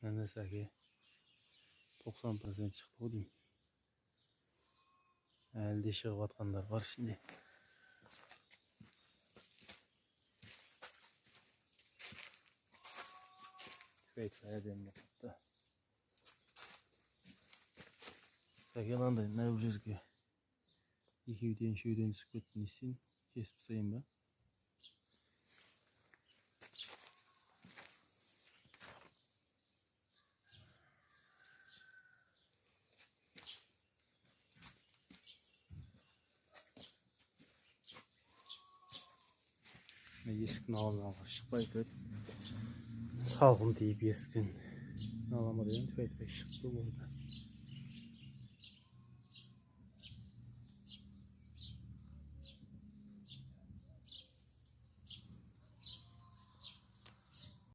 Міне, сәке, 90% шықты ғой деймін. Әлі де шығып жатқандар бар ішінде. Түпәй әдемі болып қалыпты. Сәке, мынандай мына бұл жерге екеуден үшеуден түсіп кетті, не істеймін, кесіп тастайын ба? Мына есіктің алдына шықпай кетіп, салқын тиіп есіктен ала ма деген, түпәй түпәй шықты болды.